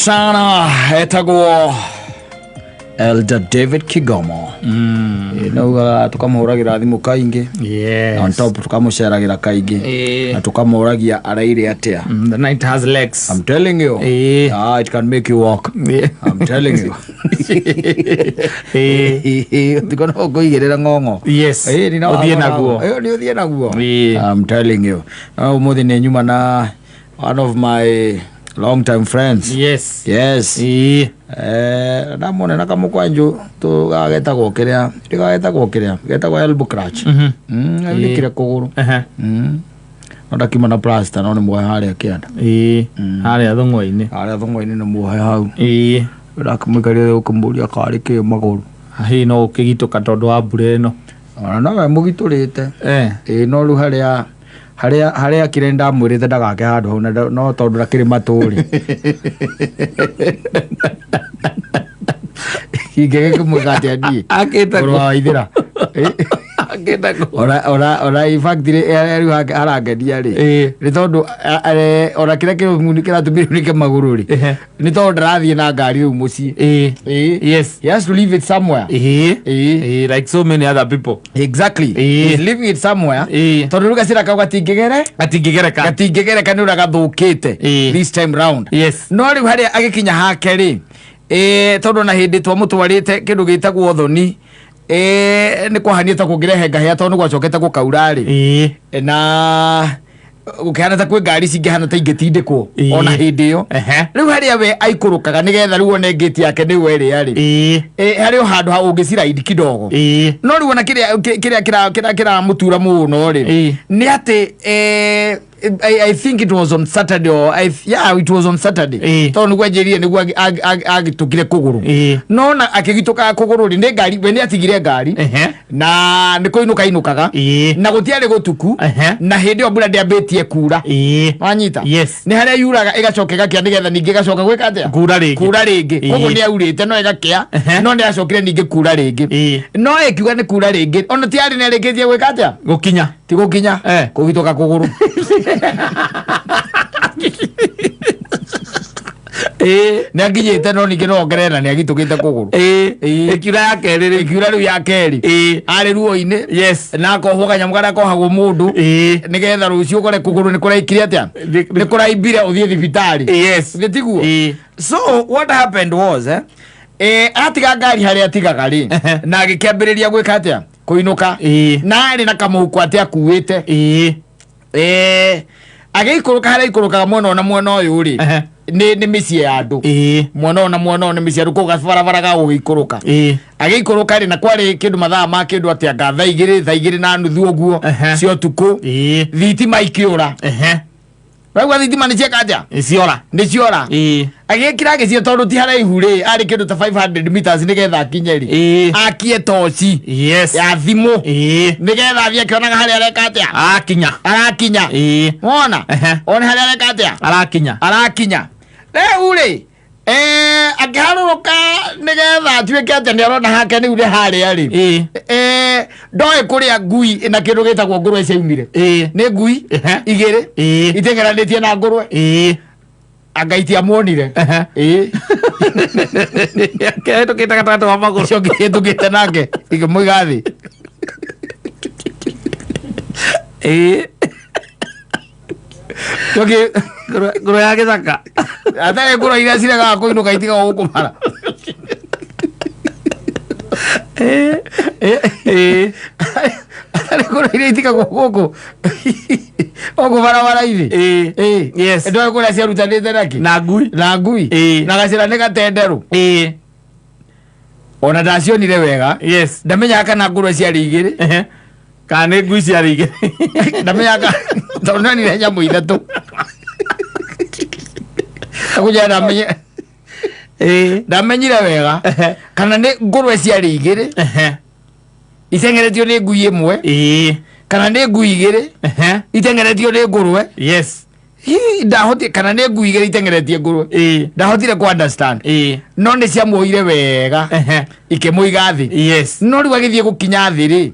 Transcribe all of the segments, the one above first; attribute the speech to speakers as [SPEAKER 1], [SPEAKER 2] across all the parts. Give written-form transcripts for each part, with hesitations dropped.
[SPEAKER 1] Sana etagwo Elder David Kigomo. Naugaga tukamũhũragĩra thimũ kaingĩ.
[SPEAKER 2] Yes.
[SPEAKER 1] On top tukamũceragĩra kaingĩ. Na tũkamũragia araire atĩa.
[SPEAKER 2] The night has legs.
[SPEAKER 1] I'm telling you. Ah, it can make you walk. I'm telling you. Tiko no kũigĩrĩra ng'ong'o.
[SPEAKER 2] Yes.
[SPEAKER 1] Ĩĩ, nĩ no-
[SPEAKER 2] Ũthiĩ naguo.
[SPEAKER 1] Ĩyo nĩ ũthiĩ naguo.
[SPEAKER 2] Ĩĩ.
[SPEAKER 1] I'm telling you. No ũmũthĩ nĩ nyuma na one of my long time friends.
[SPEAKER 2] Yes.
[SPEAKER 1] Yes. Ndamwona na kamũkwanjũ tũgagetagwo kĩrĩa ndĩgagetagwo kĩrĩa getagwo elbow crutch. Aunĩkire kũgũrũ. No ndakiuma na plaster no nĩ muohe harĩa kĩanda.
[SPEAKER 2] Ĩĩ. Harĩa thũng'wa-inĩ.
[SPEAKER 1] Harĩa thũng'wa-inĩ nĩ muohe hau.
[SPEAKER 2] Ĩĩ.
[SPEAKER 1] Ndakĩmũikaria ũkĩmũria karĩ kĩ magũrũ.
[SPEAKER 2] Hihi no ũkĩgitũka tondũ wa mbura ĩno.
[SPEAKER 1] Ona nowe mũgitũrĩte. Ĩĩ no rĩu harĩa harĩa harĩa akire ndamwĩrĩte ndagake handũ hau na no tondũ ndakĩrĩ matũrĩ. Ingĩgĩkĩmwĩka atĩa niĩ?
[SPEAKER 2] Akĩte
[SPEAKER 1] Mũrũ wa Waithĩra.
[SPEAKER 2] Akĩte kũ?
[SPEAKER 1] Ona in fact rĩ rĩu harangenia rĩ. Nĩ tondũ ona kĩrĩa kĩratũmire unĩke magũrũ rĩ. Nĩ tondũ ndarathiĩ na ngari rĩu mũciĩ.
[SPEAKER 2] Ĩĩ. Yes.
[SPEAKER 1] He has to leave it somewhere.
[SPEAKER 2] Ĩĩ.
[SPEAKER 1] Ĩĩ.
[SPEAKER 2] Ĩĩ, like so many other people.
[SPEAKER 1] Exactly.
[SPEAKER 2] Ĩĩ.
[SPEAKER 1] He's leaving it somewhere.
[SPEAKER 2] Ĩĩ.
[SPEAKER 1] Tondũ rĩu gacĩra kau gatingĩgere
[SPEAKER 2] Gatingĩgereka.
[SPEAKER 1] gatingĩgereka nĩ ũrĩa gathũkĩte
[SPEAKER 2] Ĩĩ.
[SPEAKER 1] this time round.
[SPEAKER 2] Yes.
[SPEAKER 1] No rĩu harĩa agĩkinya hake rĩ tondũ na hĩndĩ twamũtwarĩte kĩndũ gĩtagwo thoni nĩ kwahanire ta kũngĩrehe ngahĩa tondũ nĩ gwacokete gũkaura rĩ.
[SPEAKER 2] Ĩĩ.
[SPEAKER 1] Na gũkĩhana ta kwĩ ngari cingĩhana ta ingĩtindĩkwo
[SPEAKER 2] Ĩĩ.
[SPEAKER 1] ona hĩndĩ ĩyo. Rĩu harĩa we aikũrũkaga nĩgetha rĩu one ngĩti yake nĩwe ĩrĩa rĩ. Harĩ o handũ ha ũngĩciraidi kidogo.
[SPEAKER 2] Ĩĩ.
[SPEAKER 1] No rĩu ona kĩrĩa kĩrĩa kĩrĩa kĩramũtura mũno rĩ
[SPEAKER 2] Ĩĩ.
[SPEAKER 1] nĩ atĩ I think it was on Saturday or I, yeah, it was on Saturday.
[SPEAKER 2] Ĩĩ.
[SPEAKER 1] Tondũ nĩguo anjĩrire nĩguo agĩtũkire kũgũrũ.
[SPEAKER 2] Ĩĩ.
[SPEAKER 1] No na akĩgitũkaga kũgũrũ rĩ nĩ ngari we nĩ atigire ngari. Na nĩ kũinũka inũkaga.
[SPEAKER 2] Ĩĩ.
[SPEAKER 1] Na gũtiarĩ gũtuku. Na hĩndĩ ĩyo mbura ndĩambĩtie kura.
[SPEAKER 2] Ĩĩ.
[SPEAKER 1] Wanyita?
[SPEAKER 2] Yes.
[SPEAKER 1] Nĩ harĩa yuraga ĩgacoka ĩgakĩa nĩgetha ningĩ ĩgacoka gwĩka atĩa?
[SPEAKER 2] Kura rĩngĩ.
[SPEAKER 1] Kura rĩngĩ.
[SPEAKER 2] Ĩĩ.
[SPEAKER 1] Koguo nĩ yaurĩte no ĩgakĩa. No nĩ yacokire ningĩ kura rĩngĩ.
[SPEAKER 2] Ĩĩ.
[SPEAKER 1] No ĩkiuga nĩ kura rĩngĩ. Ona tiarĩ nĩ arĩkĩtie gwĩka atĩa?
[SPEAKER 2] Gũkinya.
[SPEAKER 1] Ti gũkinya. Kũgitũka kũgũrũ.
[SPEAKER 2] Ĩĩ.
[SPEAKER 1] Nĩ akinyĩte no ningĩ no ongerere na nĩ agitũkĩte kũgũrũ.
[SPEAKER 2] Ĩĩ.
[SPEAKER 1] Ĩĩ.
[SPEAKER 2] Ĩkiura ya kerĩ rĩu.
[SPEAKER 1] Ĩkiura rĩu ya kerĩ.
[SPEAKER 2] Ĩĩ.
[SPEAKER 1] Arĩ ruo-inĩ.
[SPEAKER 2] Yes.
[SPEAKER 1] Na akohwo kanyamũ karĩa kohagwo mũndũ.
[SPEAKER 2] Ĩĩ.
[SPEAKER 1] Nĩgetha rũciũ ũkore kũgũrũ nĩ kũraikire atĩa? Nĩ kũraimbire ũthiĩ thibitarĩ.
[SPEAKER 2] Yes.
[SPEAKER 1] Nĩ tiguo?
[SPEAKER 2] Ĩĩ.
[SPEAKER 1] So what happened was atiga ngari harĩa atigaga rĩ na agĩkĩambĩrĩria gwĩka atĩa? Kũinũka.
[SPEAKER 2] Ĩĩ.
[SPEAKER 1] Na arĩ na kamũhuko atĩ akuĩte.
[SPEAKER 2] Ĩĩ.
[SPEAKER 1] Agĩikũrũka harĩa aikũrũkaga mwena ũyũ na mwena ũyũ rĩ. Nĩ mĩciĩ ya andũ.
[SPEAKER 2] Ĩĩ.
[SPEAKER 1] Mwena ũyũ na mwena ũyũ nĩ mĩciĩ ya andũ kũu gabarabara ga gũgĩikũrũka.
[SPEAKER 2] Ĩĩ.
[SPEAKER 1] Agĩikũrũka rĩ na kwarĩ kĩndũ mathaa ma kĩndũ atĩ anga thaa igĩrĩ thaa igĩrĩ na nuthu ũguo cia ũtukũ. Thitima ikĩũra. Waigua thitima nĩ cieka atĩa?
[SPEAKER 2] Nĩ ciora.
[SPEAKER 1] Nĩ ciora.
[SPEAKER 2] Ĩĩ.
[SPEAKER 1] Agĩkira agĩciĩ tondũ ti haraihu rĩ arĩ kĩndũ ta 500 meters nĩgetha akinye rĩ.
[SPEAKER 2] Ĩĩ.
[SPEAKER 1] Akie toci.
[SPEAKER 2] Yes.
[SPEAKER 1] Ya thimũ.
[SPEAKER 2] Ĩĩ.
[SPEAKER 1] Nĩgetha athiĩ akĩonaga harĩa areka atĩa?
[SPEAKER 2] Arakinya.
[SPEAKER 1] Arakinya.
[SPEAKER 2] Ĩĩ.
[SPEAKER 1] Wona? One harĩa areka atĩa?
[SPEAKER 2] Arakinya.
[SPEAKER 1] Arakinya. Rĩu rĩ akĩharũrũka nĩgetha atuĩke atĩ nĩ arona hake rĩu nĩ harĩa rĩ.
[SPEAKER 2] Ĩĩ.
[SPEAKER 1] Ndoĩ kũrĩa ngui na kĩndũ gĩtagwo ngũrwe ciaumire.
[SPEAKER 2] Ĩĩ.
[SPEAKER 1] Nĩ ngui igĩrĩ
[SPEAKER 2] Ĩĩ.
[SPEAKER 1] iteng'eranĩtie na ngũrwe.
[SPEAKER 2] Ĩĩ.
[SPEAKER 1] Anga itiamuonire. Ĩĩ.
[SPEAKER 2] Kĩhĩtũkĩte gatagatĩ wa magũrũ.
[SPEAKER 1] Ũcio kĩhĩtũkĩte nake ikĩmũiga thĩ.
[SPEAKER 2] Ĩĩ.
[SPEAKER 1] Toki
[SPEAKER 2] Ngũrwe ya gĩthaka.
[SPEAKER 1] Atarĩ ngũrwe iria ciregaga kũinũka itigagwo gũkũ bara.
[SPEAKER 2] Ĩĩ. Ĩĩ.
[SPEAKER 1] Atarĩ ngũrwe iria itigagwo gũkũ gũkũ barabara-inĩ.
[SPEAKER 2] Ĩĩ.
[SPEAKER 1] Ĩĩ.
[SPEAKER 2] Yes.
[SPEAKER 1] Ndoĩ kũrĩa ciarutanĩte nakĩ?
[SPEAKER 2] Na ngui.
[SPEAKER 1] Na ngui.
[SPEAKER 2] Ĩĩ.
[SPEAKER 1] Na gacĩra nĩ gatenderũ.
[SPEAKER 2] Ĩĩ.
[SPEAKER 1] Ona ndacionire wega.
[SPEAKER 2] Yes.
[SPEAKER 1] Ndamenyaga kana ngũrwe ciarĩ igĩrĩ.
[SPEAKER 2] Kana nĩ ngui ciarĩ igĩrĩ.
[SPEAKER 1] Ndamenyaga tondũ nonire nyamũ ithatũ. Akũnjĩra ndamenye
[SPEAKER 2] Ĩĩ.
[SPEAKER 1] ndamenyire wega kana nĩ ngũrwe ciarĩ igĩrĩ iteng'eretio nĩ ngui ĩmwe
[SPEAKER 2] Ĩĩ.
[SPEAKER 1] kana nĩ ngui igĩrĩ iteng'eretio nĩ ngũrwe.
[SPEAKER 2] Yes.
[SPEAKER 1] Hihi ndahotire kana nĩ ngui igĩrĩ iteng'eretie ngũrwe.
[SPEAKER 2] Ĩĩ.
[SPEAKER 1] Ndahotire ku understand.
[SPEAKER 2] Ĩĩ.
[SPEAKER 1] No nĩ ciamuoire wega ikĩmũiga thĩ.
[SPEAKER 2] Yes.
[SPEAKER 1] No rĩu agĩthiĩ gũkinya thĩ rĩ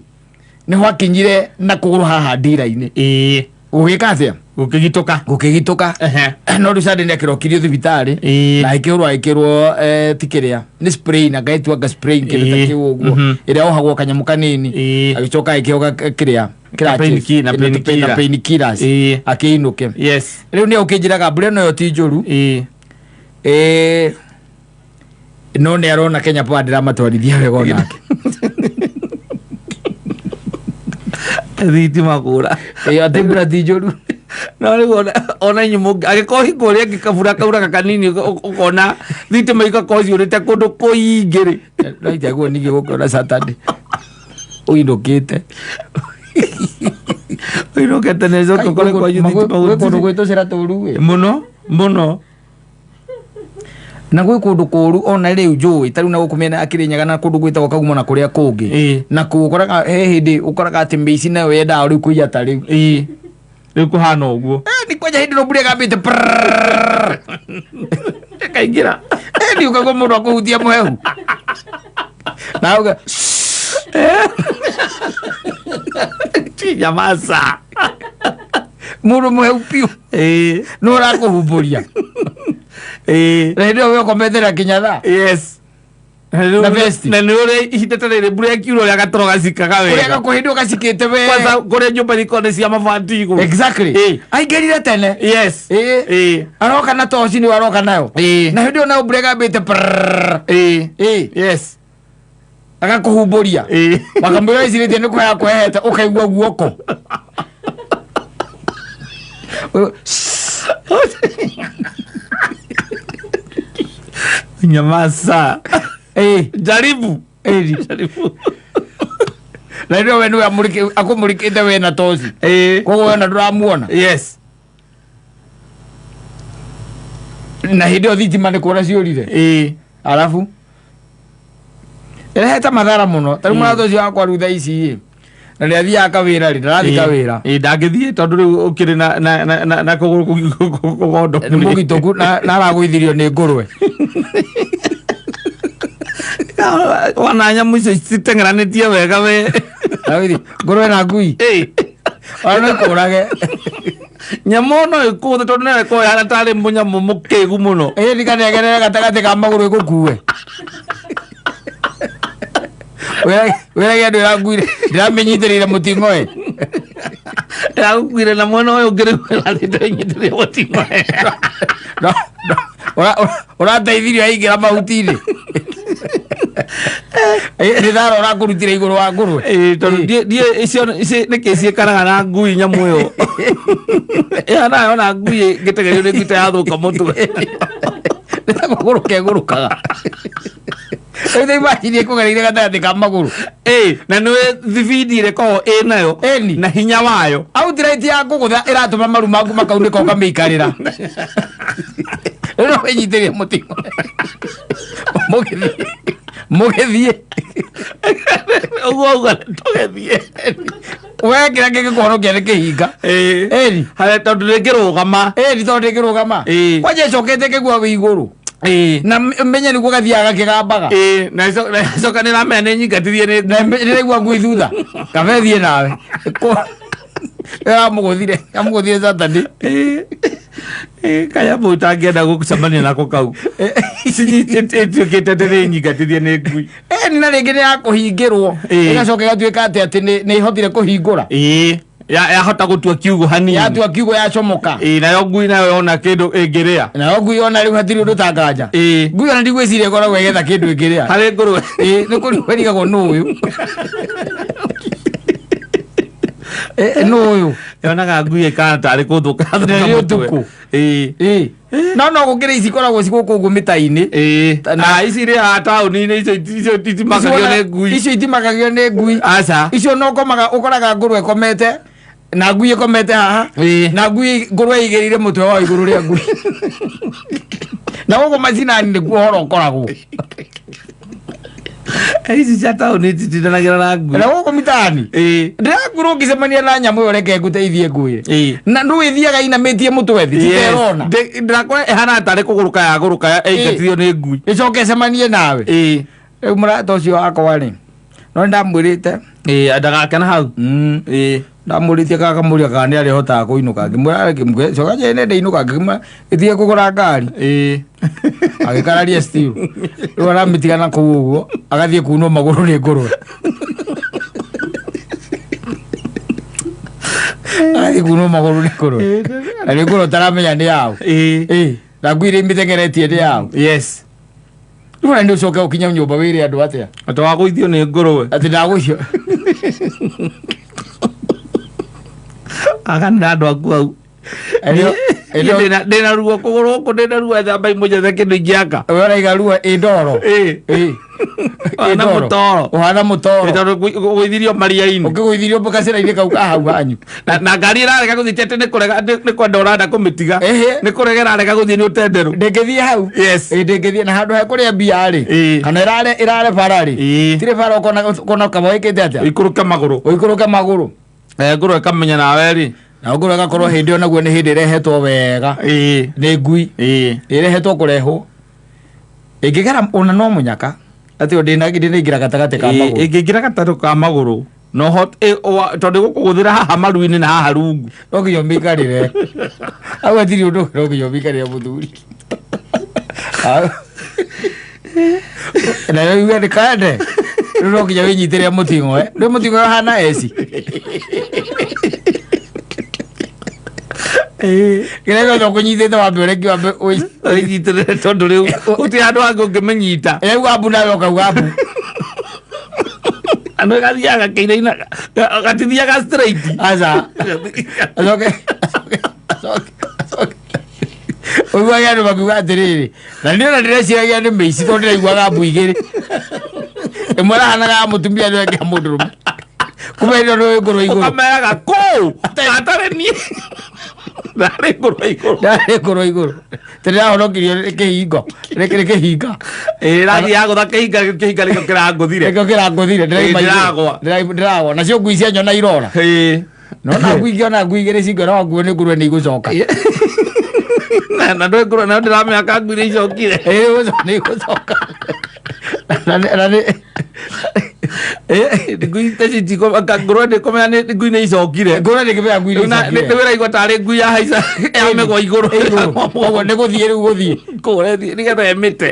[SPEAKER 1] nĩho akinyire na kũgũrũ haha ndira-inĩ.
[SPEAKER 2] Ĩĩ.
[SPEAKER 1] Gũgĩka atĩa?
[SPEAKER 2] Gũkĩgitũka.
[SPEAKER 1] Gũkĩgitũka.
[SPEAKER 2] Ehe.
[SPEAKER 1] No rĩu Sunday nĩ akĩrokirio thibitarĩ na ĩkĩhũrwo agĩkĩrwo ti kĩrĩa nĩ sprain angaĩtuanga sprain kĩndũ ta kĩu ũguo ĩrĩa ohagwo kanyamũ kanini. Agĩcoka agĩkĩoga kĩrĩa
[SPEAKER 2] painkiller- na painkiller.
[SPEAKER 1] na painkillers akĩinũke. Rĩu nĩ ũkĩnjĩraga mbura ĩno yo ti njũru. No nĩ arona Kenya Power ndĩramatwarithia wega onake.
[SPEAKER 2] Thitima kũra.
[SPEAKER 1] Atĩ mbura ti njũru.
[SPEAKER 2] No rĩu ona inyuĩ angĩkorwo hingo ĩrĩa ĩngĩ kabura kauraga kanini ũkona thitima igakorwo ciũrĩte kũndũ kũingĩ rĩ.
[SPEAKER 1] No itaguo ningĩ gũkĩona Saturday ũinũkĩte.
[SPEAKER 2] Ũinũkĩte na ĩcoke ũkore kwanyu
[SPEAKER 1] Gwĩ
[SPEAKER 2] thitima
[SPEAKER 1] kũndũ
[SPEAKER 2] gũtirĩ.
[SPEAKER 1] gwĩ tũcĩra tũru ĩ.
[SPEAKER 2] Mũno mũno.
[SPEAKER 1] Na gwĩ kũndũ kũru ona rĩu njũĩ ta rĩu na gũkũ mĩena ya Kĩrĩnyaga na kũndũ gwĩtagwo Kagumo na kũrĩa kũngĩ. Na kũu ũkoraga he hĩndĩ ũkoraga atĩ mĩici nayo yendaga rĩu kũiya ta rĩu.
[SPEAKER 2] Rĩu kũhana ũguo.
[SPEAKER 1] Nĩ kwanja hĩndĩ ĩno mbura ĩgambĩte prrrr.
[SPEAKER 2] Ĩkaingĩra.
[SPEAKER 1] Nĩ ũkaigua mũndũ akũhutia mũhehu na uga
[SPEAKER 2] Nyamaza.
[SPEAKER 1] Mũndũ mũhehu piũ nĩ ũrakũhumbũria na hĩndĩ ĩyo we ũkomete na kinya thaa. Na vesti.
[SPEAKER 2] Na nĩ ũrĩa ihinda ta rĩrĩ mbura ĩkiura ũrĩa gatoro gacikaga
[SPEAKER 1] ũrĩa
[SPEAKER 2] wega.
[SPEAKER 1] gakũhĩndĩ ũgacikĩte we.
[SPEAKER 2] Kwanza kũrĩa nyũmba ikorwo nĩ cia mabati igũrũ.
[SPEAKER 1] Exactly. Aingĩrire tene. Aroka na toci nĩ aroka nayo. Na hĩndĩ ĩyo nayo mbura ĩgambĩte prrrr. Agakũhumbũria. Wakamwĩra icirĩtie nĩ kũhea kwehete ũkaigua guoko.
[SPEAKER 2] Nyamaza. Jaribu. Jaribu.
[SPEAKER 1] Na hĩndĩ ĩyo we nĩwe akũmũrĩkĩte we na toci. Koguo we ona ndũramuona. Na hĩndĩ ĩyo thitima nĩ kuona ciũrire. Arabu ĩrehete mathara mũno ta rĩu mũrata ũcio wakwa rĩu thaa ici ĩ na nĩ athiaga kawĩra rĩ ndarathiĩ kawĩra.
[SPEAKER 2] Ndangĩthiĩ tondũ rĩu ũkĩrĩ na kũgũrũ kũgondoku.
[SPEAKER 1] Nĩ mũgitũku na aragũithirio nĩ ngũrwe.
[SPEAKER 2] Wana nyamũ icio citeng'eranĩtie wega we.
[SPEAKER 1] Aragũithi- ngũrwe na ngui. Ona no ikũrage.
[SPEAKER 2] Nyamũ no ĩkũthe tondũ nayo ĩkorwo ĩhana tarĩ mũnyamũ mũkĩgu mũno.
[SPEAKER 1] Ĩ ndikanegerere gatagatĩ ka magũrũ ĩgũkue. Wĩrage andũ ĩranguire ndĩramĩnyitĩrĩire mũting'oe.
[SPEAKER 2] Ĩragũkuire na mwena ũyũ ũngĩ rĩu ĩrathiĩte ĩnyitĩrĩire mũting'oe.
[SPEAKER 1] Ũrateithirio aingĩra mahuti-inĩ. Nĩ thara ũrakũrutire igũrũ wa ngũrwe.
[SPEAKER 2] Tondũ ndiĩ icio nĩkĩ ciĩkaraga na ngui nyamũ ĩyo ĩhana yona ngui ĩngĩtegerio nĩ ngui ta yathũka mũtwe.
[SPEAKER 1] Nĩ ta kũgũrũka ĩgũrũkaga. Rĩu ta imagine ĩkũgereire gatagatĩ ka magũrũ.
[SPEAKER 2] Na nĩ thibindi ĩrĩa ĩkoragwo ĩ nayo
[SPEAKER 1] Ĩni.
[SPEAKER 2] na hinya wayo.
[SPEAKER 1] Outright ya kũgũtha ĩratũma maru maku makaunĩka ũkamĩikarĩra. Rĩu no wĩnyitĩrĩre mũting'oe. Mũgĩthiĩ. Mũgĩthiĩ.
[SPEAKER 2] Ũguo auga tũgĩthiĩ.
[SPEAKER 1] We kĩrĩa kĩngĩkũhonokia nĩ kĩhinga. Ĩni.
[SPEAKER 2] Harĩa tondũ ndĩngĩrũgama.
[SPEAKER 1] Ĩni tondũ ndĩngĩrũgama. Kwanja ĩcokete ĩkĩgua wĩ igũrũ. Na menye nĩguo gathiaga gakĩgambaga.
[SPEAKER 2] Na ĩcoka nĩ ĩramenya nĩ nyingatirie nĩ
[SPEAKER 1] Na ndĩraigua ngui thutha. Kabe thiĩ nawe. Amũgũthire. Amũgũthire Saturday.
[SPEAKER 2] Kanyamũ ũtangĩenda gũcemania nako kau ĩtuĩkĩte atĩ nĩ nyingatithie nĩ ngui.
[SPEAKER 1] Ĩni na rĩngĩ nĩ ya kũhingĩrwo. Ĩgacoka ĩgatuĩka atĩ nĩ ĩhotire kũhingũra.
[SPEAKER 2] Yahota gũtua kiugo hanini.
[SPEAKER 1] Yatua kiugo yacomoka.
[SPEAKER 2] Nayo ngui nayo yona kĩndũ ĩngĩrĩa.
[SPEAKER 1] Nayo ngui ona rĩu hatirĩ ũndũ tanganja. Ngui ona ndigwĩciria ĩkoragwo ĩgĩetha kĩndũ ĩngĩrĩa.
[SPEAKER 2] Harĩ ngũrwe.
[SPEAKER 1] Nĩ kũrigwo ĩrigagwo nũ ũyũ. Nũ ũyũ.
[SPEAKER 2] Yonaga ngui ĩkana tarĩ kũthũka
[SPEAKER 1] Na nĩ ũtukũ. No gũkĩrĩ ici ikoragwo ci gũkũ ũguo mĩta-inĩ.
[SPEAKER 2] Na ici irĩ haha taũni-inĩ icio itimakagio nĩ ngui.
[SPEAKER 1] Icio itimakagio nĩ ngui.
[SPEAKER 2] Aca.
[SPEAKER 1] Icio no ũkomaga ũkoraga ngũrwe ĩkomete na ngui ĩkomete haha na ngui ngũrwe ĩigĩrĩire mũtwe wayo igũrũ rĩa ngui. Na gũkũ macinani nĩkuo ũhoro ũkoragwo.
[SPEAKER 2] Ici cia taũni ititindanagĩra na ngui.
[SPEAKER 1] Na gũkũ mitaani ndĩrakwĩrwo ũngĩcemania na nyamũ ĩyo reke ngũteithie ngwĩre. Na ndũĩ ĩthiaga inamĩtie mũtwe thĩ titerona.
[SPEAKER 2] Ndĩrakora ĩhana tarĩ kũgũrũka yagũrũka ĩingatithio nĩ ngui.
[SPEAKER 1] Ĩcoke ĩcemanie nawe. Rĩu mũrata ũcio wakwa rĩ no nĩndamwĩrĩte.
[SPEAKER 2] Ndagakena hau.
[SPEAKER 1] Ndamũrĩtie kakamũria kana nĩ arĩhotaga kũinũka, ngĩmwĩra ngĩmwĩra coka njene ndĩinũka, ngĩmwĩra ĩtige kũgũra ngari. Agĩkararia still, rĩu aramĩtiga na kũu ũguo, agathiĩ kunwo magũrũ nĩ ngũrwe, agathiĩ kunwo magũrũ nĩ ngũrwe, na nĩ ngũrwe ũtaramenya nĩ yaũ. Ĩ, na ngui iria imĩtengeretie nĩ yaũ?
[SPEAKER 2] Yes.
[SPEAKER 1] Rĩu ona nĩ ũcoke ũkinye nyũmba wĩre andũ atĩa?
[SPEAKER 2] Atĩ wagũithio nĩ ngũrwe.
[SPEAKER 1] Atĩ ndagũcio.
[SPEAKER 2] Aganĩra andũ aku hau. Ndĩna ruo kũgũrũ gũkũ, ndĩna ruo, thambai mũnjethe kĩndũ ingĩaka.
[SPEAKER 1] We ũraiga ruo ĩ ndoro. Ĩ.
[SPEAKER 2] Ũhana mũtoro.
[SPEAKER 1] Ũhana mũtoro.
[SPEAKER 2] Tondũ gũithirio maria-inĩ.
[SPEAKER 1] Ũkĩgũithirio gacĩra-inĩ kau ka hau hanyu.
[SPEAKER 2] Na ngari ĩrarega gũthiĩ, ti atĩ nĩ kũrega, nĩ kwenda ũrenda kũmĩtiga. Nĩ kũrega ĩrarega gũthiĩ nĩ ũtenderũ.
[SPEAKER 1] Ndĩngĩthiĩ hau. Ĩ, ndĩngĩthiĩ na handũ he kũrĩa mbia rĩ, kana ĩrare ĩrare bara rĩ, tirĩ bara, ũkona ũkona kaba wĩkĩte atĩa?
[SPEAKER 2] Ũikũrũke magũrũ.
[SPEAKER 1] Ũikũrũke magũrũ.
[SPEAKER 2] Ngũrwe ĩkamenya nawe rĩ.
[SPEAKER 1] Na ngũrwe ĩgakorwo hĩndĩ ĩyo naguo nĩ hĩndĩ ĩrehetwo wega nĩ ngui. Ĩrehetwo kũrehwo ĩngĩgera ona no mũnyaka atĩ o ndĩnaingĩra gatagatĩ ka magũrũ.
[SPEAKER 2] Ĩngĩingĩra gatarũ ka magũrũ no hot tondũ ĩgũkũgũthĩra haha maru-inĩ na haha rungu.
[SPEAKER 1] No nginya ũmĩikarĩre hau, hatirĩ ũndũ, no nginya ũmĩikarĩre mũthuri. Hau. Na rĩu uge ndĩkaende, rĩu no nginya wĩnyitĩrĩre mũting'oe, rĩu mũting'oe ũhana eci kĩrĩa gĩothe ũkũnyitĩte, wambe ũreke, wambe
[SPEAKER 2] Ũnyitĩrĩre tondũ rĩu gũtirĩ handũ hangĩ ũngĩmĩnyita.
[SPEAKER 1] Rĩu ambu nawe ũkauga ambu.
[SPEAKER 2] Andũ gathiaga kĩinaina, gatithiaga straight.
[SPEAKER 1] Aca, acoke acoke acoke acoke ũiguage andũ makiuga atĩrĩrĩ, na niĩ ona ndĩreciragia nĩ mĩici, tondũ ndĩraiguaga mbu igĩrĩ, ĩmwe ĩrahanaga ya mũtumia, nĩyo ĩngĩ ya mũndũrũme, kumbe ĩno nĩ ngũrwe igũrũ.
[SPEAKER 2] Ũkameraga kũu atarĩ niĩ, ndarĩ ngũrwe igũrũ.
[SPEAKER 1] Ndarĩ ngũrwe igũrũ, tĩndĩrahonokirio nĩ kĩhingo, nĩ kĩhinga.
[SPEAKER 2] Ĩĩ, rathiĩ yagũtha kĩhinga, kĩhinga nĩkĩo kĩrangũthire.
[SPEAKER 1] Nĩkĩo kĩrangũthire. Ndĩraima
[SPEAKER 2] Ĩĩ,
[SPEAKER 1] igũrũ.
[SPEAKER 2] ndĩragwa.
[SPEAKER 1] Ndĩragwa nacio ngui cia nyona irora. Nona ngui ingĩona ngui igĩrĩ cingĩona wakuo nĩ ngũrwe nĩ igũcoka.
[SPEAKER 2] Na ndå ngũrwe nayo ndĩramenya ka ngui nĩ icokire.
[SPEAKER 1] Ĩĩ, nĩ igũcoka. Na
[SPEAKER 2] Ngui ta ici ngũrwe ndĩkũmenya nĩ ngui nĩ icokire.
[SPEAKER 1] Ngũrwe ndĩngĩmenya ngui nĩ
[SPEAKER 2] Rĩu
[SPEAKER 1] icokire.
[SPEAKER 2] nĩ wĩraigua tarĩ ngui ya haica ya mĩgwa igũrũ.
[SPEAKER 1] Igũrũ. Koguo nĩ gũthiĩ rĩu gũthiĩ.
[SPEAKER 2] Kũrĩa nĩgetha ĩmĩte.